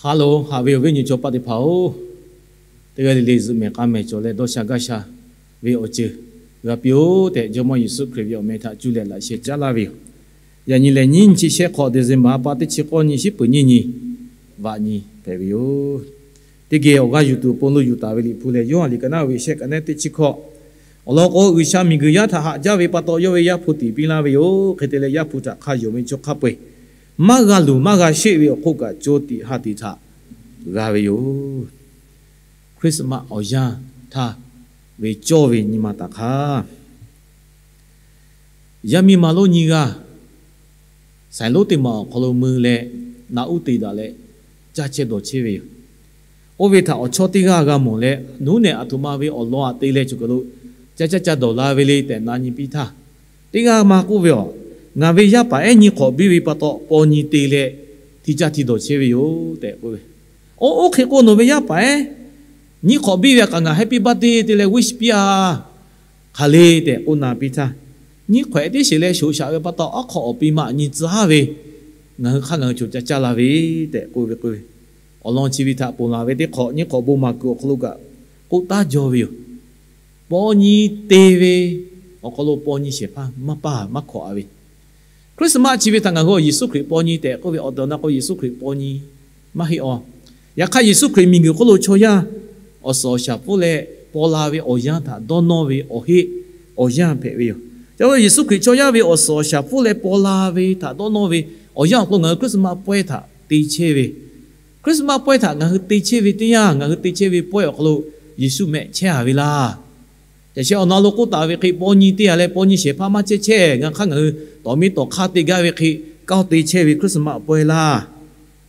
Hello, haꞈ ve awˬ viˉ awˬ nyi chaw paˆ teˇ hpaˍ-oˬ, teˇ g'aˇ le le zuhꞈ mehˍ k'a mehˍ cawˬ leh dawˇ sha gaˇ sha ve awˬ ceuˬ g'a piˇ-oˆ tehꞈ, Jawˇmawˇ Yeˍsuˆ Hkriꞈ ve awˬ meh htaꞈ cuˇ leh laꞈ sheh caˉ laˇ ve yoˬ. Yaꞈ nyi lehˬ, nyiˇ nyi chi shehˆ hk'awꞈ December ha pa teˇ chi k'awˇ nyi, shiˉ peuˍ nyiˇ nyi, vaꞈ nyi hpehꞈ ve yoˬ. Teˇ geh awˬ g'aˇ yuˬ tuˬ awˬ pon lo yuˬ taˍ ve Liꞈ hpu lehˬ, Yoˇhanˬ liꞈ ka naˉ ve shehˆ ka naˉ teˇ chi hkawꞈ. Awˬ lawn k'o, G'uiˬsha miˬguiˬ yaˇ htaꞈ haꞈ jaˇ ve pa taw, yawˇ ve Yaˇ hpu tiꞈ piˇ laˇ ve yoˬ. Hk'e te leh, Yaˇ hpu htaꞈ hk'a yonˍ ve chaw hk'a peu-eˬ maˇ g'a luˬ maˇ g'a sheˆ ve awˬ hk'oˆ kaꞈ, co tiꞈ ha tiꞈ htaꞈ g'a ve yoˬ. Christmas awˬ yanˇ htaˇ ve cawˇ ve nyi ma taˍ hk'aˇ, yaˇ miˇ ma lonˉ nyiˇ g'aˇ saiˍ lonˉ teˇ maˬ awˬ hk'aw lo mui leh, naꞈ uˉ te daꞈ leh caˇ chehˇ dawˬ chehˇ ve yoˬ. Oˇ ve htaꞈ awˬ chawˇ teˇ g'aˇ g'a mawˬ leh, nawˬ hui nehˬ aˬ htoꞈ ma ve awˬ lawn aꞈ te leh choˬ kaˬ lo caˇ caˇ caˇ dawˬ la ve le tehꞈ na nyi piˇ htaˇ, teˇ g'aˇ ma k'oˆ ve, Aˬ, ngaˬ ve yaˇ paˍ ehˉ nyiˇ hk'awꞈ biˇ ve pa taw paw nyi te leh hti caˇ hti dawˬ chehˇ ve yoˬ tehꞈ k'oˆ ve. Oˇ, oˇ hk'e k'o, nawˬ ve yaˇ paˍ ehˉ nyiˇ hk'awꞈ biˇ ve a kaꞈ ngaˬ happy birthday te leh wish piˇ-a hk'aˬ le tehꞈ k'oˆ na piˇ htaˇ, nyiˇ hk'awꞈ ehˉ teˇ sheˍ leh shoꞈ shaꞈ ve pa taw, aˉ hk'awꞈ awˬ pi ma nyi tcuh haˉ ve, ngaˬ hui hk'aˇ ngaˬ hui choˬ caˇ caˇ la ve tehꞈ k'oˆ ve k'o, awˬ lawn chi ve htaꞈ ponˬ laˬ ve teˇ hk'awꞈ nyiˇ hk'awꞈ bon maˍ kuiˬ awˬ hk'aw lo kaꞈ k'oˆ taˉ jaw ve yoˬ. Paw nyi te ve awˬ hk'aw lo paw nyi shehˍ hpaˇ maˇ paˇ maˇ hkawꞈ-a ve. Christmas chi ve htaꞈ ngaˬ hui Yeˍsuˆ Hkriꞈ paw nyi tehꞈ k'oˆ ve awˬ tehˬ awˬ na k'o, Yeˍsuˆ Hkriꞈ paw nyi maˇ heˆ-aˬ. Yaꞈ hk'aˇ, Yeˍsuˆ Hkriꞈ miˬguiˬ hk'oˆ lo chaw yaˇ awˬ suhˍ awˬ shaˍ pfuhˇ leh paw la ve awˬ yanˇ htaꞈ dawˇ nawˇ ve awˬ heˆ awˬ yanˇ hpehꞈ ve yoˬ. Ca Yeˍsuˆ Hkriꞈ chaw yaˇ ve awˬ suhˍ awˬ shaˍ pfuhˇ leh paw la ve htaꞈ dawˇ nawˇ ve awˬ yanˇ awˬ hk'aw lo ngaˬ hui Christmas pawehˇ htaꞈ te chehˇ ve, Christmas pawehˇ htaꞈ ngaˬ hui te chehˇ ve teˇ yanˇ, ngaˬ hui te chehˇ ve pawehˇ awˬ hk'aw lo Yeˍsuˆ mehˆ chehˇ-a ve laˇ. Yaꞈ sheh awˬ na lo k'oˆ taˍ ve hk'e, paw nyi te-a leh paw nyi shehˍ hpaˇ maˇ chehˇ chehˇ, ngaˬ hk'aˇ ngaˬ hui tawˍ miˇ tawˍ hk'aˇ te gaˇ ve hk'e, kawˇ te chehˇ ve Christmas pawehˇ laˇ.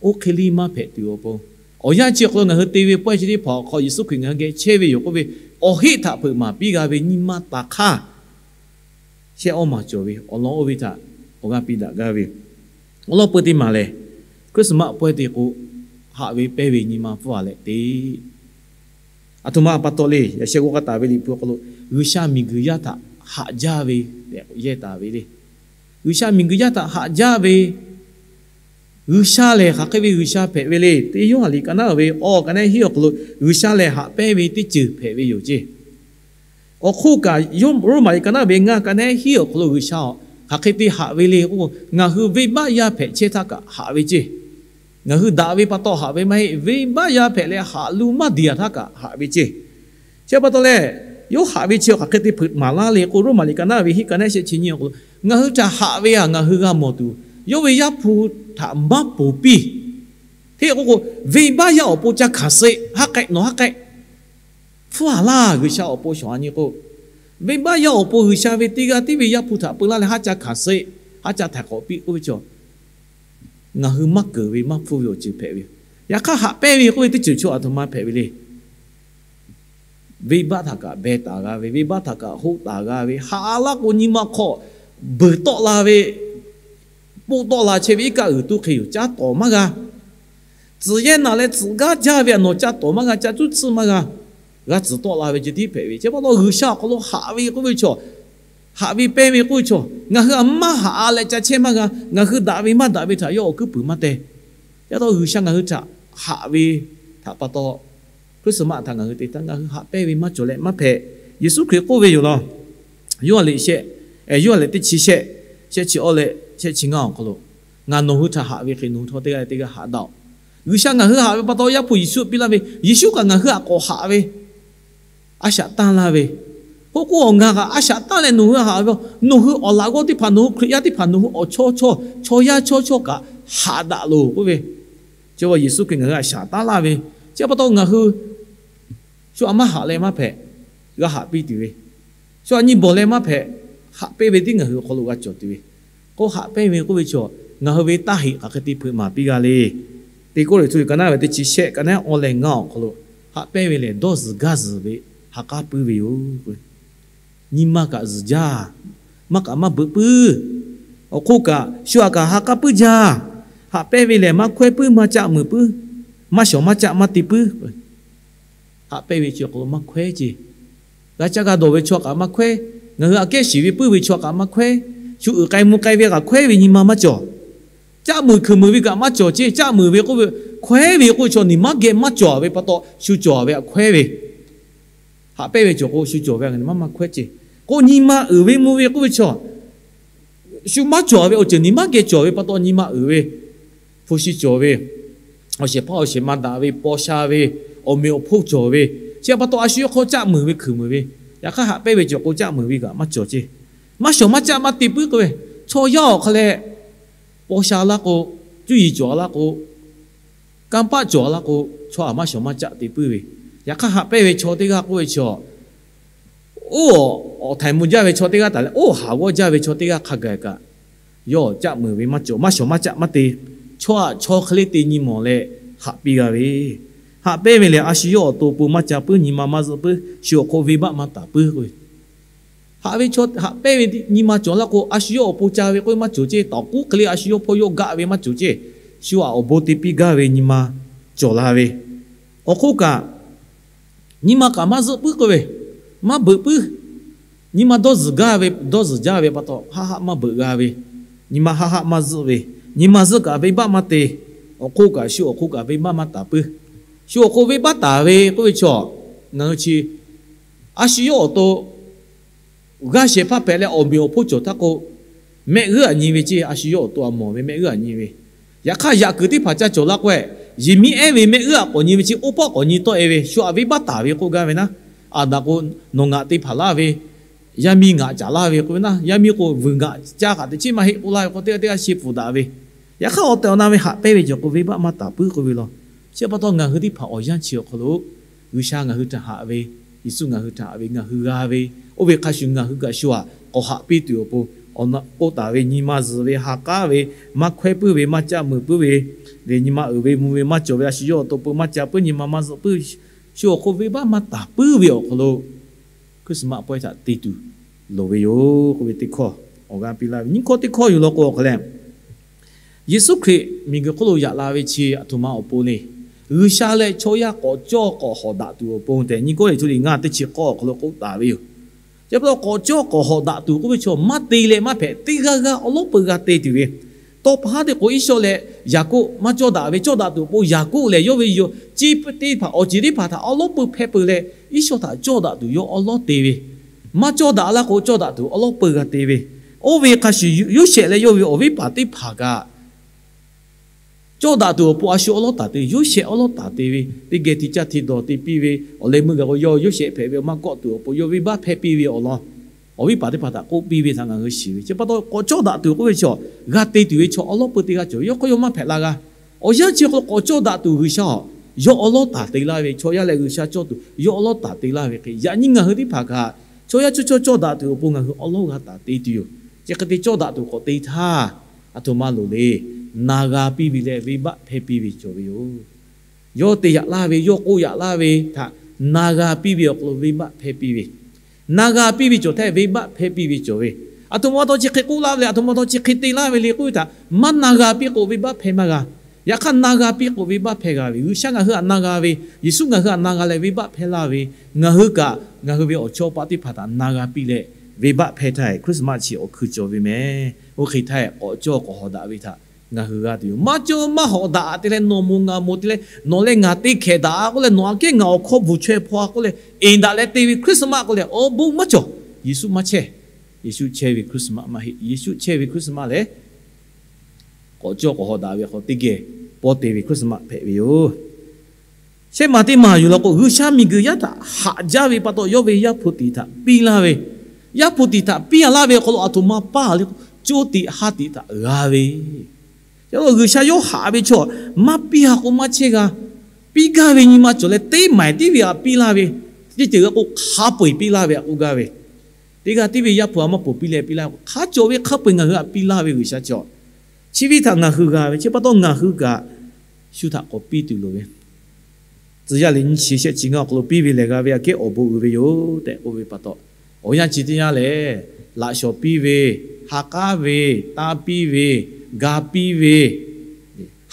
Oˇ hk'e liˇ maˇ hpehꞈ tuˬ awˬ pon, awˬ yanˇ chi awˬ hk'aw lo ngaˬ hui te ve pawehˇ chi teˇ hpaˍ awˬ hk'aw Yeˍsuˆ Hkriꞈ ngaˬ hui geh chehˇ ve yoˬ k'oˆ ve awˬ heˆ htaꞈ hpeuꞈ maˍ piˇ g'a ve nyi ma taˍ hk'aˇ, shehˆ awˇ maˬ cawˬ ve awˬ lawn oˇ ve htaꞈ awˬ g'aˇ piˇ daꞈ gaˇ ve yoˬ. Awˬ lawn peu teˇ maˬ lehˬ, Christmas pawehˇ te k'o, haꞈ ve pehnˇ ve nyi ma pfuhˇ-a leh te. Aˬ htoꞈ ma pa taw le. Yaꞈ sheh g'aw k'a taˍ ve Liꞈ hpu awˬ hk'aw lo, G'uiˬsha miˬguiˬ yaˇ htaꞈ haꞈ jaˇ ve tehꞈ yehˇ taˍ ve le. G'uiˬsha miˬguiˬ yaˇ htaꞈ haꞈ jaˇ ve G'uiˬsha lehˬ, hk'aˬ hk'e ve G'uiˬsha hpehꞈ ve le. Teˇ Yoˇhanˬ liꞈ ka naˉ ve awˬ ka naˉ hiˉ awˬ hk'aw lo G'uiˬsha lehˬ haꞈ pehnˇ ve teˇ ceuˬ hpehꞈ ve yoˬ ceˇ. Awˬ hk'oˆ kaꞈ, Roˉmaꞈ liꞈ ka naˉ ve ngaˇ ka naˉ hiˉ awˬ hk'aw lo G'uiˬsha hk'aˬ hk'e te haꞈ ve le k'o, ngaˬ hui venˇbaˆ yaˇ hpehꞈ chehˇ htaˇ kaꞈ haꞈ ve ceˇ. Ngaˬ hui daꞈ ve pa taw haꞈ ve maˇ heˆ, venˇbaˆ yaˇ hpehꞈ leh haꞈ lu maˇ diˬ-a htaˇ kaꞈ haꞈ ve ceˇ. Chi pa taw lehˬ, yawˇ haꞈ ve chi hk'aˬ hk'e te hpeuꞈ maˍ laˇ le k'o, Roˉmaꞈ liꞈ ka naˉ ve hiˉ ka naˉ shehˆ chi nyi awˬ hk'aw lo, ngaˬ hui htaꞈ haꞈ ve-a, ngaˬ hui g'a mawˬ tuˬ, yawˇ ve Yaˇ hpu htaꞈ maˇ ponˬ piˇ. Hteˇ k'oˆ k'o, venˇbaˆ yaˇ awˬ pon ca hkanˍ suh haˉ k'ehˆ nawˬ haˉ k'ehˆ hpfuhˇ-a laˇ. G'uiˬsha awˬ pon shawˍ-a nyi k'o, venˇbaˆ yaˇ awˬ pon G'uiˬsha ve teˇ g'aˇ tiˉ ve Yaˇ hpu htaꞈ peu laˇ leh haˉ ca hkanˍ suh, haˉ ca htaiˍ k'awꞈ piˇ k'oˆ ve chaw, ngaˬ hui maˇ keunˍ ve maˇ hpfuhˇ ve awˬ ceuˬ hpehꞈ ve yoˬ. Yaꞈ hk'aˇ, haꞈ pehnˇ ve k'oˆ ve teˇ ceuˬ chaw aˬ htoꞈ ma hpehꞈ ve le. Venˇbaˆ htaꞈ kaꞈ beh taˍ g'a ve, venˇbaˆ htaꞈ kaꞈ hoˆ taˍ g'a ve, haꞈ-a laˇ k'o, nyi ma hk'aw beuˬ tawˆ la ve, poˆ tawˆ la chehˇ ve iˉ kaˆ uiˍ tuˇ hk'e yoˬ. Caˇ tawˍ maˇ g'a. Tcuhˍ yehˇ naꞈ leh tcuhˍ gaˇ jaˇ ve aꞈ nawˬ caˇ tawˍ maˇ g'a, caˇ cuˉ tsuhˇ maˇ g'a. G'a tcuhˍ tawˆ la ve ceh tiˉ hpehꞈ ve. Chi pa taw G'uiˬsha awˬ hk'aw lo haꞈ ve k'oˆ ve chaw, haꞈ ve pehnˇ ve k'oˆ ve chaw, ngaˬ hui aꞈ maˇ haꞈ-a leh ca chehˇ maˇ g'a. Ngaˬ hui daꞈ ve maˇ daꞈ ve htaꞈ yawˇ awˬ kuiˉ puiˍ maˇ teh. Chi pa taw G'uiˬsha ngaˬ hui htaꞈ haꞈ ve htaꞈ pa taw, Christmas htaꞈ ngaˬ hui te htaˇ ngaˬ hui haꞈ pehnˇ ve maˇ cawˬ leh maˇ hpehꞈ. Yeˍsuˆ Hkriꞈ k'oˆ ve yoˬ law. Yoˇhanˬ liꞈ shehˆ, Yoˇhanˬ liꞈ teˇ chi shehˆ, shehˆ chi awˇ leh shehˆ chi ngaˇ awˬ hk'aw lo, Ngaˬ nawˬ hui htaꞈ haꞈ ve hk'e nawˬ hui htawˇ teˇ g'aˇ leh teˇ g'aˇ haꞈ daꞈ-oꞈ. G'uiˬsha ngaˬ hui haꞈ ve pa taw Yaˇ hpu Yeˍsuˆ piˇ laˇ ve, Yeˍsuˆ kaꞈ ngaˬ hui htaꞈ k'awꞈ haꞈ ve, a shaꞈ tanˇ laˇ ve. Oˇ k'o, ngaˬ kaꞈ a shaꞈ tanˇ leh nawˬ hui haꞈ ve, nawˬ hui awˬ laꞈ g'awˇ teˇ hpaˍ, nawˬ hui Hkriꞈ yaˇ teˇ hpaˍ, nawˬ hui awˬ chawˇ chawˇ, chaw yaˇ chawˇ chawˇ kaꞈ haꞈ daꞈ loˬ k'oˆ ve, chi Yeˍsuˆ Hkriꞈ ngaˬ hui htaꞈ a shaꞈ tanˇ laˇ ve. Chi pa taw ngaˬ hui shu aꞈ maˇ haꞈ leh maˇ hpehꞈ, g'a haꞈ piˇ tuˬ ve, shu aꞈ nyi bawˬ leh maˇ hpehꞈ, haꞈ pehnˇ ve tiˉ ngaˬ hui awˬ hk'aw lo g'a cawˬ tuˬ ve. K'o, haꞈ pehnˇ ve k'oˆ ve chaw, ngaˬ hui ve taˇ heꞈ hk'aˬ hk'e te hpeuꞈ maˍ piˇ g'a le. Teˇ Kawˇrenˍhtuˆ ka naˉ ve teˇ chi shehˆ ka naˉ awˇ leh ngaˇ awˬ hk'aw lo, haꞈ pehnˇ ve lehˬ dawˇ zuhˬ gaˇ zuhˬ ve ha k'aˉ puiˉ ve yoˬ. Nyi ma kaꞈ zuhˬ jaˇ, maˇ kaꞈ maˇ beuꞈ puiˉ. Awˬ hk'oˆ kaꞈ shu aꞈ kaꞈ ha k'aˉ puiˉ jaˇ. Haꞈ pehnˇ ve lehˬ maˇ hkawehˇ puiˉ, maˇ caˆ muiˬ puiˉ, maˇ shawˍ maˇ caˆ maˇ te puiˉ. Haꞈ pehnˇ ve chi awˬ hk'aw lo maˇ hkawehˇ ce. G'a caˇ g'a dawˬ ve chaw kaꞈ maˇ hkawehˇ. Ngaˬ hui aꞈ kehˉ shiˍ ve puiˉ ve chaw kaꞈ maˇ hkawehˇ. Shu uiˍ k'ai mvuh k'ai ve kaꞈ hkawehˇ ve nyi ma maˇ cawˬ. Caˆ muiˬ hkuiˬ muiˬ ve kaꞈ maˇ cawˬ ce. Caˆ muiˬ ve k'oˆ ve, Hkawehˉ ve k'oˆ ve chaw, nyi ma geh maˇ cawˬ ve pa taw shu cawˬ ve htaꞈ hkawehˉ ve. Haꞈ pehnˇ ve cawˬ k'o, shu cawˬ ve htaꞈ nyi ma maˇ hkawehˉ ceˇ. K'o, nyi ma uiˍ ve mvuh ve k'oˆ ve chaw, shu maˇ cawˬ ve awˬ ceuˬ nyi ma geh cawˬ ve pa taw nyi ma uiˍ ve, hpu shi cawˬ ve, awˬ shehˍ hpaˇ awˬ shehˍ ma daꞈ ve, paw sha ve, awˬ meꞈ awˬ hponˇ cawˬ ve, chi pa taw a shu yawˇ hk'aw caˆ meuˍ ve hkuiˬ meuˍ ve. Yaꞈ hk'aˇ, haꞈ pehnˇ ve cawˬ k'o, caˆ meuˍ ve kaꞈ maˇ cawˬ ceˇ. Maˇ shawˍ maˇ caˆ maˇ te puiˉ k'oˆ ve, chaw yaˇ awˬ hk'a leh paw sha laˇ k'o, cuˇ yiˍ cawˬ laˇ k'o, kanˇ paˆ cawˬ laˇ k'o, chaw aˬ maˇ shawˍ maˇ caˆ te puiˉ ve. Yaꞈ hk'aˇ, haꞈ pehnˇ ve chaw teˇ g'aˇ k'oˆ ve chaw, oˇ awˬ htaiˍ mvuh jaˇ ve chaw teˇ g'aˇ taˍ leh, oˇ haˍ g'awˇ jaˇ ve chaw teˇ g'aˇ hk'a gaˬ kaꞈ, yawˇ caˆ meuˍ ve maˇ cawˬ, maˇ shawˍ maˇ caˆ maˇ te. Chaw aˬ chaw hk'e le te nyi mawˬ leh haꞈ piˇ g'a ve. Haꞈ pehnˇ ve lehˬ, a shu yawˇ awˬ to pon maˇ ca puiˉ, nyi ma maˇ zuhˆ puiˉ, shu awˬ hk'oˆ venˇbaˆ maˇ taˍ puiˉ k'oˆ ve. Haꞈ ve chaw, haꞈ pehnˇ ve nyi ma cawˬ laˇ k'o, a shu yawˇ awˬ pon ca ve k'oˆ ve maˇ cawˬ ceˇ. Tawˍ k'uˉ hk'e le a shu yawˇ hpawˇ yawˇ gaˆ ve maˇ cawˬ ceˇ. Shu aˬ awˬ bon te piˇ gaˇ ve nyi ma cawˬ la ve. Awˬ hk'oˆ kaꞈ, nyi ma kaꞈ maˇ zuhˆ puiˉ k'oˆ ve, maˇ beuꞈ puiˉ. Nyi ma dawˇ zuhˬ gaˇ ve, dawˇ zuhˬ jaˇ ve pa taw, haˆ haˆ maˇ beuꞈ g'a ve, nyi ma haˆ haˆ maˇ zuhˆ ve, nyi ma zuhˆ kaꞈ venˇbaˆ maˇ te. Awˬ hk'oˆ kaꞈ, shu awˬ hk'oˆ kaꞈ venˇbaˆ maˇ taˍ puiˉ. Shu awˬ hk'oˆ venˇbaˆ taˍ ve k'oˆ ve chaw, ngaˬ hui chi a shu yawˇ awˬ to g'aˇ shehˍ hpaˇ hpehꞈ leh awˬ meꞈ awˬ hponˇ cawˬ htaˇ k'o, mehˆ g'euˆ aꞈ nyi ve ceˇ. A shu yawˇ awˬ to aˬ mawˬ ve mehˆ g'euˆ aꞈ nyi ve. Yaꞈ hk'aˇ, yaꞈ kuiˬ teˇ hpaˍ ca cawˬ laˇ k'o, yehˬ miˇ ehˉ ve mehˆ g'euˆ aꞈ k'awꞈ nyi ve chi oˇ paˆ k'awꞈ nyi tawˆ e ve, shu aꞈ venˇbaˆ taˍ ve k'oˆ gaˇ ve naˉ. Aˬ daꞈ k'o, nawˬ ngaˬ te hpaˍ laˇ ve, yaˇ miˇ ngaˬ caˍ laˇ ve k'oˆ ve naˉ, yaˇ miˇ k'o vuiˬ ngaˬ caˇ kaꞈ teꞈ chiˉ maˇ heˆ k'oˆ laˇ ve k'o, teˇ g'aˇ teˇ g'aˇ sheh pfuhˍ daꞈ ve. Yaꞈ hk'aˇ, awˬ tehˬ awˬ na ve haꞈ pehnˇ ve cawˬ k'o, venˇbaˆ maˇ taˍ puiˉ k'oˆ ve law. Chi pa taw ngaˬ hui teˇ hpaˍ awˬ yanˇ chi awˬ hk'aw lo, G'uiˬsha ngaˬ hui htaꞈ haꞈ ve, Yeˍsuˆ ngaˬ hui htaꞈ haꞈ ve, ngaˬ hui g'a ve, oˇ ve hk'a shuˍ ngaˬ hui kaꞈ shu aꞈ k'awꞈ haꞈ piˇ tuˬ awˬ pon, awˬ na k'oˆ taˍ ve, nyi ma zuhˬ ve, ha k'aˉ ve, maˇ hkawehˉ puiˉ ve, maˇ caˆ meuˍ puiˉ ve, ve nyi ma uiˍ ve mvuh ve maˇ cawˬ ve, a shu yawˇ awˬ to pon maˇ ca puiˉ, nyi ma maˇ zuhˆ puiˉ, shu awˬ hk'oˆ venˇbaˆ maˇ taˍ puiˉ ve awˬ hk'aw lo, Christmas pawehˇ htaꞈ te tuˬ loˍ ve yoˬ k'oˆ ve teˇ hkawˇ awˬ g'aˇ piˇ laˇ ve. Nyiˇ hkawˇ teˇ hkawˇ yoˬ law k'o awˬ hk'aw leh, Yeˍsuˆ Hkriꞈ miˬguiˬ hk'oˆ lo yaꞈ la ve chi aˬ htoꞈ ma awˬ pon le. G'uiˬsha leh chaw yaˇ k'awꞈ cawˇ k'awꞈ hawꞈ daꞈ tuˬ awˬ pon tehꞈ, nyiˇ Kawˇrenˍhtuˆ liꞈ ngaˇ teˇ chi k'awˇ awˬ hk'aw lo k'oˆ taˍ ve yoˬ. Chi pa taw k'awꞈ cawˇ k'awꞈ hawꞈ daꞈ tuˬ k'oˆ ve chaw, maˇ te leh maˇ hpehꞈ, teˇ g'aˇ g'aˇ awˉ lawˉ peu g'a te tuˬ ve. Tawˇ pa haˉ teˇ k'o Iˉsawˇ leh Yaˍkoˆ maˇ cawˇ daꞈ ve, cawˇ daꞈ tuˬ awˬ pon Yaˍkoˆ lehˬ yawˇ ve yoˬ, chi teˇ hpaˍ awˬ ceuˬ teˇ hpaˍ htaꞈ awˉ lawˉ peu hpehˇ peu leh, Iˉsawˇ htaꞈ cawˇ daꞈ tuˬ yawˇ awˉ lawˉ te ve. Maˇ cawˇ daꞈ laˇ k'o, cawˇ daꞈ tuˬ awˉ lawˉ peu g'a te ve. Oˇ ve hk'a shuˍ, Yoˇsehꞈ leh yawˇ ve awˬ viˉ paˍ teˇ hpaˍ kaꞈ cawˇ daꞈ tuˬ awˬ pon a shu awˉ lawˉ taˍ te, Yoˇsehꞈ awˉ lawˉ taˍ te ve, teˇ geh ti caˇ ti dawˬ te piˇ ve, awˬ leh meuˇ gaˬ k'o yawˇ Yoˇsehꞈ hpehꞈ ve awˬ maˇ kawˆ tuˬ awˬ pon yawˇ venˇbaˆ hpehˇ piˇ ve awˬ lawn, awˬ viˉ paˍ teˇ hpaˍ htaꞈ k'oˆ piˇ ve htaꞈ ngaˬ hui shiˍ ve. Chi pa taw k'awꞈ cawˇ daꞈ tuˬ k'oˆ ve chaw, g'a te tuˬ ve chaw awˉ lawˉ peu teˇ g'aˇ cawˬ ve, yawˇ hk'aw yawˇ maˇ hpehꞈ la g'a. Awˬ yanˇ chi hk'aw lo k'awꞈ cawˇ daꞈ tuˬ G'uiˬsha aw, yawˇ awˉ lawˉ taˍ te laˇ ve, chaw yaˇ leh G'uiˬsha cawˇ tuˬ yawˇ awˉ lawˉ taˍ te laˇ ve hk'e, yaꞈ nyi ngaˬ hui teˇ hpaˍ kaꞈ chaw yaˇ chaw cawˇ cawˇ daꞈ tuˬ awˬ pon ngaˬ hui awˉ lawˉ g'a taˍ te tuˬ yoˬ. Chi hk'e te cawˇ daꞈ tuˬ k'awꞈ te htaˇ, aˬ htoꞈ ma loˍ le. Na g'a piˇ ve leh venˇbaˆ hpehˇ piˇ ve cawˬ ve yoˬ. Yawˇ te yaꞈ laˇ ve, yawˇ k'oˆ yaꞈ laˇ ve htaꞈ na g'a piˇ ve awˬ hk'aw lo venˇbaˆ hpehˇ piˇ ve, na g'a piˇ ve cawˬ htaˇ venˇbaˆ hpehˇ piˇ ve cawˬ ve. Aˬ htoꞈ ma taw chi hk'e k'oˆ laˇ ve le, aˬ htoꞈ ma taw chi hk'e te laˇ ve le k'oˆ ve htaꞈ maˇ na g'a piˇ k'o venˇbaˆ hpehˇ maˇ g'a. Yaꞈ hk'aˇ na g'a piˇ k'o venˇbaˆ hpehˇ g'a ve, G'uiˬsha ngaˬ hui htaꞈ na g'a ve, Yeˍsuˆ ngaˬ hui htaꞈ na g'a leh venˇbaˆ hpehˇ laˇ ve, ngaˬ hui kaꞈ ngaˬ hui ve awˬ chawˇ paˆ teˇ hpaˍ htaꞈ na g'a piˇ leh venˇbaˆ hpehˇ htaˇ, Christmas chi awˬ hkui cawˬ ve mehˍ. Oˇ hk'e htaˇ k'awꞈ cawˇ k'awꞈ hawꞈ daꞈ ve htaꞈ ngaˬ hui g'a tuˬ yoˬ. Maˇ cawˇ maˇ hawꞈ daꞈ te leh nawˬ moˍ ngaˬ moˍ te leh nawˬ leh ngaˬ te hkehꞈ daꞈ k'oˆ leh nawˬ aꞈ kehˉ ngaˬ awˬ hkawˇ bvuhˬ chaweh hpaw k'oˆ leh eˍ daꞈ leh te ve Christmas k'oˆ leh awˬ bon maˇ cawˬ. Yeˍsuˆ maˇ chehˇ. Yeˍsuˆ chehˇ ve Christmas maˇ heˆ. Yeˍsuˆ chehˇ ve Christmas lehˬ k'awꞈ cawˇ k'awꞈ hawꞈ daꞈ ve hk'aw teˇ geh pawˇ te ve Christmas hpehꞈ ve yoˬ. Shehˆ maˬ teˇ maˬ yoˬ law k'o, G'uiˬsha miˬguiˬ yaˇ htaꞈ haꞈ jaˇ ve pa taw yawˇ ve Yaˇ hpu tiꞈ htaꞈ piˇ laˇ ve, Yaˇ hpu tiꞈ htaꞈ piˇ a laˇ ve awˬ hk'aw lo aˬ htoꞈ ma paˇ le k'o, co tiꞈ ha tiꞈ htaꞈ g'a ve. Yaꞈ hk'aˇ G'uiˬsha yawˇ haꞈ ve chaw, maˇ piˇ a k'o maˇ chehˇ g'a. Piˇ gaˇ ve nyi ma cawˬ leh teˇ maˬ tiˉ ve htaꞈ piˇ laˇ ve, teˇ ceuˬ g'a k'o hk'a peu eˬ piˇ laˇ ve htaꞈ k'oˆ gaˇ ve, teˇ g'aˇ tiˉ ve Yaˇ hpu a maˇ poˬ piˇ leh piˇ laˇ ve, hk'a cawˬ ve hk'a peu eˬ ngaˬ hui htaꞈ piˇ laˇ ve G'uiˬsha chaw, chi ve htaꞈ ngaˬ hui g'a ve chi pa taw ngaˬ hui kaꞈ shu htaꞈ k'awꞈ piˇ tuˬ loˍ ve. Tcuh yaˇ liꞈ nyiˇ chi shehˆ chi ngaˇ awˬ hk'aw lo piˇ ve lehˬ g'a ve aꞈ kehˉ awˬ bon uiˍ ve yoˬ tehꞈ k'oˆ ve pa taw, awˬ yanˇ chi teˇ yanˇ lehˬ, laꞈ shawˍ piˇ ve, ha k'aˉ ve, tanˇ piˇ ve, ga piˇ ve,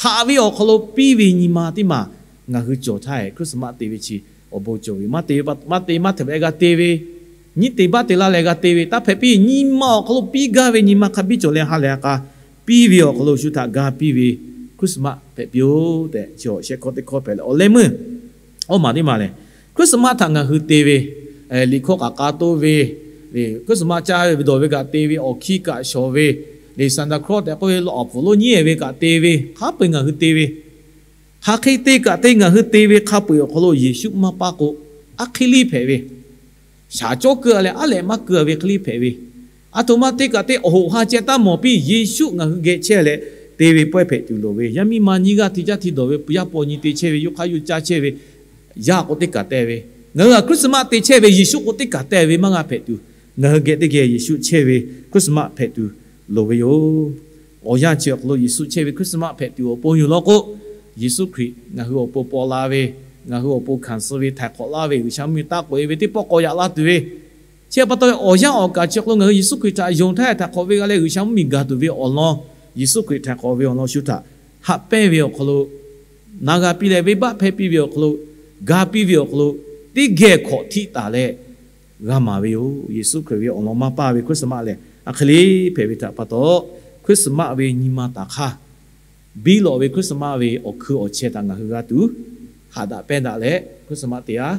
haꞈ ve awˬ hk'aw lo piˇ ve nyi ma teˇ maˬ ngaˬ hui cawˬ htaˇ, Christmas te ve chi awˬ bon cawˬ ve. Maˇ te maˇ hpehꞈ leh g'a te ve, nyiˇ te baˆ te laˇ leh g'a te ve, taˇ hpehꞈ piˇ nyi ma awˬ hk'aw lo piˇ gaˇ ve nyi ma hk'a biˇ cawˬ leh ha lehˬ ha k'a piˇ ve awˬ hk'aw lo shu htaꞈ ga piˇ ve Christmas hpehꞈ piˇ-oˆ tehꞈ chi awˬ shehˆ hkawˇ teˇ hkawˇ hpehꞈ leh, awˬ leh meuˇ awˇ maˬ teˇ maˬ lehˬ, Christmas htaꞈ ngaˬ hui te ve, liꞈ hkawˇ k'aꞈ k'a toˆ ve, Christmas caˇ ve ve dawˬ ve kaꞈ te ve, awˬ hkiˇ kaꞈ shawˍ ve, Santa Claus tehꞈ k'oˆ ve law awˬ pfuhˍ lonˉ nyiˉ-ehˍ ve kaꞈ te ve, hk'a peu-eˬ ngaˬ hui te ve, hk'aˬ hk'e te kaꞈ te ngaˬ hui te ve hk'a peu-eˬ awˬ hk'aw lo Yeˍsuˆ maˇ paˇ k'o, aˉ hk'e liˇ hpehꞈ ve, shaˍ cawˇ keu-a leh aˉ lehꞈ maˇ keu-a ve hk'e liˇ hpehꞈ ve, aˬ htoꞈ ma te kaꞈ te awˬ hoꞈ ha ceh taˇ mawˬ piˇ, Yeˍsuˆ ngaˬ hui geh chehˇ leh te ve pawehˇ hpehꞈ tuˬ loˍ ve, yaˇ miˇ ma nyiˇ g'aˇ hti caˇ hti dawˬ ve, yaˇ paw nyi te chehˇ ve, yawˇ hk'aˇ yawˇ caˇ chehˇ ve, yaˇ k'o teˇ kaˬ te ve, ngaˬ hui htaꞈ Christmas te chehˇ ve Yeˍsuˆ k'o teˇ kaˬ te ve maˇ g'a hpehꞈ tuˬ, ngaˬ hui geh teˇ geh Yeˍsuˆ chehˇ ve Christmas hpehꞈ tuˬ loˍ ve yoˬ. Awˬ yanˇ chi awˬ hk'aw lo Yeˍsuˆ chehˇ ve Christmas hpehꞈ tuˬ awˬ pon yoˬ law k'o, Yeˍsuˆ Hkriꞈ ngaˬ hui awˬ pon paw la ve, ngaˬ hui awˬ pon hkanˍ suh ve, htaiˍ hk'awꞈ laˇ ve, G'uiˬsha mvuhˇmiˬ taˇ k'oꞈ-e ve teˇ pawˆ k'awꞈ yaꞈ la tuˬ ve, chi pa taw awˬ yanˇ awˬ kaˍ chi awˬ hk'aw lo ngaˬ hui Yeˍsuˆ Hkriꞈ htaꞈ yonˍ htaˇ htaiˍ hk'awꞈ ve g'a leh G'uiˬsha mvuhˇmiˬ gaˬ tuˬ ve awˬ lawn, Yeˍsuˆ Hkriꞈ htaiˍ hk'awꞈ ve awˬ lawn shu htaꞈ haꞈ pehnˇ ve awˬ hk'aw lo, na g'a piˇ leh venˇbaˆ hpehˇ piˇ ve awˬ hk'aw lo, ga piˇ ve awˬ hk'aw lo, teˇ geh hkawꞈ htiˆ taˍ leh g'a maˍ ve yoˬ. Yeˍsuˆ Hkriꞈ ve awˬ lawn maˇ paˇ ve Christmas lehˬ, a hk'e le hpehꞈ ve htaꞈ pa taw, Christmas ve nyi ma taˍ hk'aˇ, biˇ lawꞈ ve Christmas ve awˬ hkui awˬ cheh htaꞈ ngaˬ hui g'a tuˬ, haꞈ daꞈ pehnˇ daꞈ leh Christmas te-a,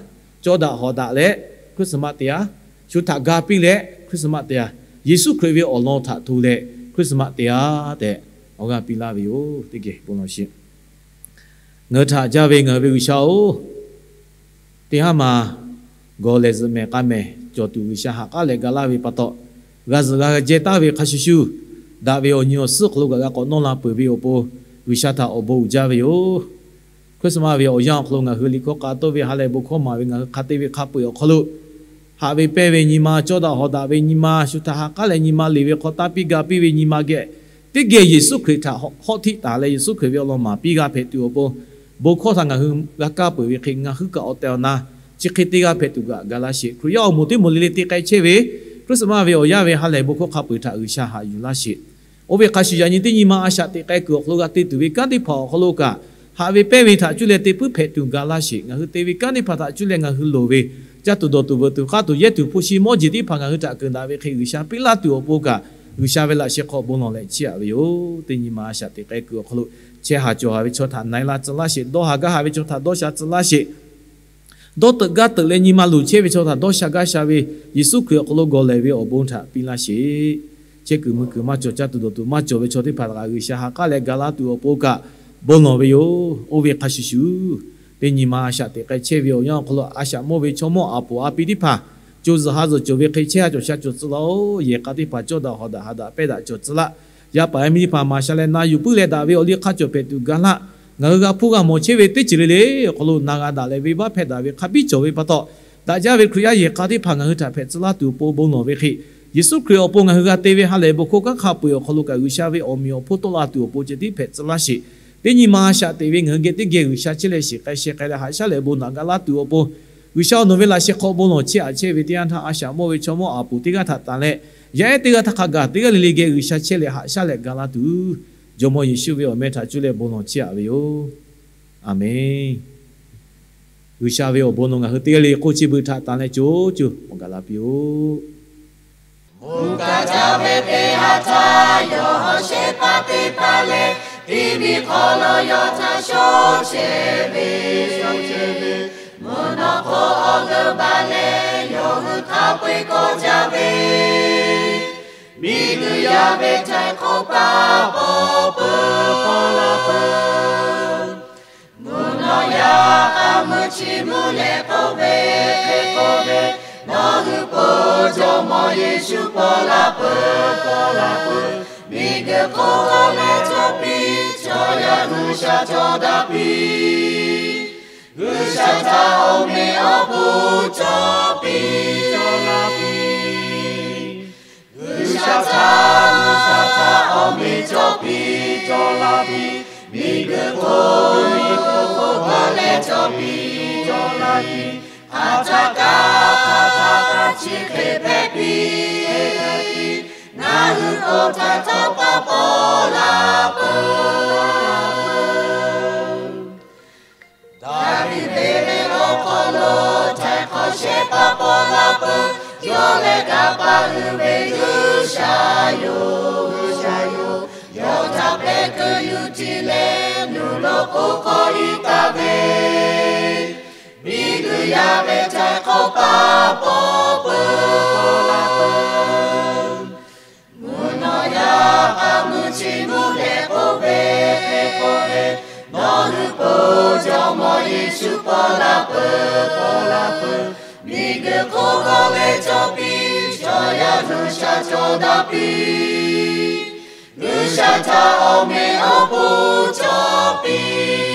cawˇ daꞈ hawˍ daꞈ leh Christmas te-a, shu htaꞈ ga piˇ leh Christmas te-a, Yeˍsuˆ Hkriꞈ ve awˬ lawn htaꞈ hto leh Christmas te-a tehꞈ awˬ g'aˇ piˇ laˇ ve yoˬ. Teˇ geh bon lawˬ sheˍ. Ngaˬ hui htaꞈ jaˇ ve ngaˬ hui ve G'uiˬsha-oˬ, teˇ haˉ ma gawˬ lehˬ zuhꞈ mehˍ k'a mehˍ cawˬ tuˬ G'uiˬsha ha k'aˉ leh ga laˇ ve pa taw, g'a zuhꞈ g'a jehˇ taˍ ve hk'a shuˍ shuˍ, daꞈ ve awˬ nyi awˬ suhˉ hk'aw lo kaꞈ g'a k'awꞈ nawˇ la peuˬ ve awˬ pon, G'uiˬsha htaꞈ awˬ bon uiˍ jaˇ ve yoˬ. Christmas ve awˬ yanˇ awˬ hk'aw lo ngaˬ hui liꞈ hkawˇ k'a toˆ ve ha lehˬ bon hkawˇ maˍ ve ngaˬ hui hk'a te ve hk'a peu-eˬ awˬ hk'aw lo, haꞈ ve pehnˇ ve nyi ma, cawˇ daꞈ hawˍ daꞈ ve nyi ma, shu htaꞈ ha k'aˉ leh nyi ma leˬ ve hk'aw taˇ piˇ ga piˇ ve nyi ma geh, teˇ geh Yeˍsuˆ Hkriꞈ htaꞈ hawˆ htiˆ taˍ leh Yeˍsuˆ Hkriꞈ ve awˬ lawn maˍ piˇ g'a hpehꞈ tuˬ awˬ pon, bon hkawˇ htaꞈ ngaˬ hui g'a kaˇ peuˬ ve hk'e ngaˬ hui kaꞈ awˬ tehˬ awˬ na chi hk'e te g'a hpehꞈ tuˬ kaꞈ ga laˇ sheˍ. Hkriꞈ yaˇ awˬ moˍ teˇ moˍ le le te k'ai chehˇ ve Christmas ve awˬ yanˇ ve ha lehˬ bon hkawˇ hk'a peu-eˬ htaꞈ G'uiˬsha haꞈ yuˬ laˇ sheˍ. Oˇ ve hk'a shuˍ yaꞈ nyi teˇ nyi ma a shaꞈ teꞈ k'ai kuiˬ awˬ hk'aw lo g'a te tuˬ ve kanˉ teˇ hpaˍ awˬ hk'aw lo kaꞈ, haꞈ ve pehnˇ ve htaꞈ cuˇ leh te puiˉ hpehꞈ tuˬ ga laˇ sheˍ. Ngaˬ hui te ve kanˉ teˇ hpaˍ htaꞈ cuˇ leh ngaˬ hui loˍ ve caˇ tuˬ dawˬ tuˬ veuꞈ tuˬ k'aˇ tuˬ yehˇ tuˬ hpu shi mawˇ jeˬ teˇ hpaˍ ngaˬ hui htaꞈ keunˍ daꞈ ve hk'e G'uiˬsha piˇ laˇ tuˬ awˬ pon kaꞈ, G'uiˬsha ve laꞈ sheh hk'aw bon lawˬ leh chiˇ aꞈ ve yoˬ. Teˇ nyi ma a shaꞈ teꞈ k'ai kuiˬ awˬ hk'aw lo chehˇ haˍ cawˬ haˍ ve chaw htaꞈ na-e la tcuh laˇ sheˍ. Dawˇ haˍ gaˇ haˍ ve chaw htaꞈ dawˇ sha tcuh laˇ sheˍ. Dawˇ teuꞈ gaˇ teuꞈ leh nyi ma luˬ chehˇ ve chaw htaꞈ dawˇ sha gaˇ sha ve, Yeˍsuˆ Hkriꞈ awˬ hk'aw lo gawˬ lehˬ ve awˬ bon htaꞈ piˇ laˇ sheˍ. Chehˇ kuiˬ mui kuiˬ maˇ cawˬ, caˇ tuˬ dawˬ tuˬ maˇ cawˬ ve chaw teˇ hpaˍ htaꞈ kaꞈ G'uiˬsha ha k'aˉ leh ga laˇ tuˬ awˬ pon kaꞈ bon lawˬ ve yoˬ. Oˇ ve hk'a shuˍ shuˍ, teˇ nyi ma a shaꞈ teꞈ k'ai chehˇ ve awˬ yanˇ awˬ hk'aw lo a shaꞈ mawˇ ve chaw mawˇ aˍ poˍ a pi teˇ hpaˍ co zuhˬ ha zuhˬ cawˬ ve hk'e chehˇ ha cawˬ sha cawˬ tcuh laˇ-oˬ. Yehˬ k'a teˇ hpaˍ cawˇ daꞈ hawˍ daꞈ haꞈ daꞈ pehˇ daꞈ cawˬ tcuh laˇ. Yaˇ paˍ yaˇ miˇ teˇ hpaˍ maˍ sha leh na yuˬ puiˉ leh daꞈ ve awˬ liˇ hk'a cawˬ hpehꞈ tuˬ ga laˇ. Ngaˬ hui g'a hpuˇ g'a mawˬ chehˇ ve teˇ ceuˬ le le awˬ hk'aw lo na g'a daꞈ leh venˇbaˆ hpehˇ daꞈ ve hk'a biˇ cawˬ ve pa taw, daꞈ jaˇ ve Hkriꞈ yaˇ yehˬ k'a teˇ hpaˍ ngaˬ hui htaꞈ hpehꞈ tcuh laˇ tuˬ awˬ pon bon lawˬ ve hk'e, Yeˍsuˆ Hkriꞈ awˬ pon ngaˬ hui g'a te ve ha lehˬ bon hkawˇ kanˉ hk'a peu-eˬ awˬ hk'aw lo kaꞈ G'uiˬsha ve awˬ meꞈ awˬ hponˇ tawˆ la tuˬ awˬ pon ceh tiˉ hpehꞈ tcuh laˇ sheˍ. Teˇ nyi ma a shaꞈ teꞈ ve ngaˬ hui geh teˇ geh G'uiˬsha chehˇ leh shiˍ k'ai sheh k'ai leh haꞈ shaˉ leh bon naꞈ ga laˇ tuˬ awˬ pon, G'uiˬsha awˬ nawˬ ve laꞈ sheh hk'aw bon lawˬ chehˇ aꞈ chehˇ ve teˇ yanˇ htaˇ a shaꞈ mawˇ ve chaw mawˇ aˍ poˍ teˇ g'aˇ htaꞈ tanˬ leh, yaˇ ehˉ teˇ g'aˇ htaˇ hk'a gaˬ teˇ g'aˇ le le geh G'uiˬsha chehˇ leh haꞈ shaˉ leh ga laˇ tuˬ, Jawˇmawˇ Yeˍsuˆ ve awˬ meh htaꞈ cuˇ leh bon lawˬ chehˇ aꞈ ve yoˬ. Aˬmenˍ. G'uiˬsha ve awˬ bon nawˬ ngaˬ hui teˇ g'aˇ le k'oˆ chi beuꞈ htaꞈ tanˬ leh co co awˬ gaˬ la piˇ-oˆ. Mvuhˇ kaꞈ caˇ ve teˇ ha htaˇ, yawˇ hawˉ shehˍ hpaˇ teˇ hpaˍ lehˬ, tiˇ miˬ hk'aw lo yawˇ htaꞈ shawˉ chehˇ ve, shawˉ chehˇ ve, mvuhˇ naw hk'oˆ awˬ g'euˆ baˬ leh, yawˇ hui hk'a peu-eˬ kawˆ jaˇ ve, miˬguiˬ yaˇ ve htaiˍ hk'awꞈ paˇ paw peuˬ paw la peuˬ. Mvuhˇ naw yaˇ k'a meuˇ chi mvuhˇ leh k'oˆ ve, k'oˆ ve, Nawˬ hui po Jawˇmawˇ Yeˍsuˆ paw la peuˬ, paw la peuˬ. Miˬguiˬ hk'oˆ lo leh cawˬ piˇ, chaw yaˇ G'uiˬsha cawˬ daꞈ piˇ. G'uiˬsha htaꞈ awˬ meꞈ awˬ hponˇ cawˬ piˇ, cawˬ la piˇ. G'uiˬsha htaꞈ, G'uiˬsha htaꞈ awˬ meꞈ cawˬ piˇ, cawˬ la piˇ. Miˬguiˬ hk'oˆ, miˬguiˬ hk'oˆ lo leh cawˬ piˇ, cawˬ la piˇ. Hk'aˬ htaˆ kaꞈ, hk'aˬ htaˆ kaꞈ chi hk'e hpehꞈ piˇ. Ngaˬ hui k'o htaiˍ hk'awꞈ paˇ paw la peuˬ. Daˍviˆ ve venˇ awˬ hk'aw lo htaiˍ hk'awꞈ shehˍ hpaˇ paw la peuˬ. Yawˇ lehˬ kanˇ paˆ uiˍ ve G'uiˬsha yoˬ, G'uiˬsha yoˬ. Yawˇ htaꞈ pehˉ keu yuˬ tiˍ leh k'o hk'aw i taˍ ve, miˬguiˬ yaˇ ve htaiˍ hk'awꞈ paˆ pawˆ peuˬ. Mvuhˇ naw yaˇ k'a mvuhˇ chi mvuhˇ leh k'oˆ ve, k'oˆ ve, Nawˬ hui po Jawˇmawˇ Yeˍsuˆ paw la peuˬ, paw la peuˬ. Miˬguiˬ hk'oˆ g'aw leh cawˬ piˇ, chaw yaˇ G'uiˬsha cawˬ daꞈ piˇ. G'uiˬsha htaꞈ awˬ meꞈ awˬ hponˇ cawˬ piˇ.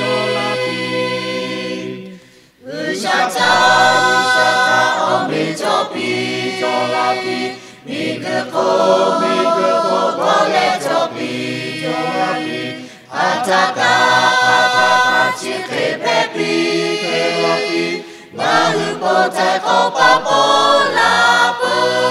G'uiˬsha htaꞈ, G'uiˬsha htaꞈ awˬ meꞈ cawˬ piˇ, cawˬ la piˇ. Miˬguiˬ hk'oˆ, miˬguiˬ hk'oˆ g'aw leh cawˬ piˇ, cawˬ la piˇ. Hk'aˬ htaˆ kaꞈ, hk'aˬ htaˆ kaꞈ chi hk'e hpehꞈ piˇ, hpehꞈ la piˇ. Ngaˬ hui po htaiˍ hk'awꞈ paˆ pawˆ la peuˬ.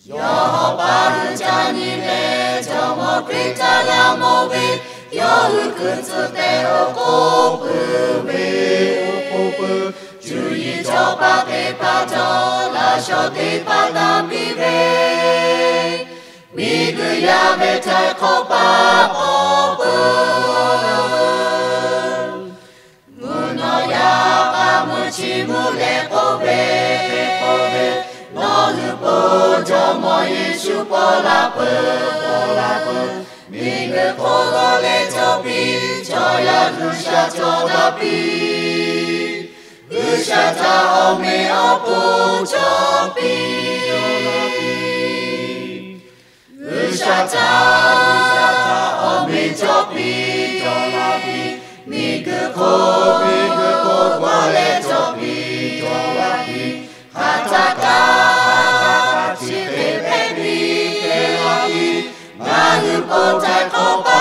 Yawˇ hawˉ paˇ hui ca nyi leh, Jawˇmawˇ Hkriꞈ htaꞈ g'a mawˬ ve, yawˇ hui hkui tcuh tehꞈ awˬ hk'oˆ pui ve, awˬ hk'oˆ pui. Cuˇ yiˍ cawˬ paˍ teˇ hpaˍ htawˇ, laꞈ shawnˍ teˇ hpaˍ taˇ piˇ ve, miˬguiˬ yaˇ ve htaiˍ hk'awꞈ paˆ pawˆ peuˬ. Mvuhˇ naw yaˇ k'a mvuhˇ chi mvuhˇ leh k'oˆ ve, k'oˆ ve, Nawˬ hui po Jawˇmawˇ Yeˍsuˆ paw la peuˬ, paw la peuˬ. Miˬguiˬ hk'oˆ g'aw leh cawˬ piˇ, chaw yaˇ G'uiˬsha cawˬ daꞈ piˇ. G'uiˬsha htaꞈ awˬ meꞈ awˬ hponˇ cawˬ piˇ. G'uiˬsha htaꞈ, G'uiˬsha htaꞈ awˬ meꞈ cawˬ piˇ, cawˬ la piˇ. Miˬguiˬ hk'oˆ, miˬguiˬ hk'oˆ g'aw leh cawˬ piˇ, cawˬ la piˇ. Hk'aˬ htaˆ kaꞈ, hk'aˬ htaˆ kaꞈ chi hk'e hpehꞈ piˇ, hpehꞈ la piˇ. Ngaˬ hui po htaiˍ hk'awꞈ paˆ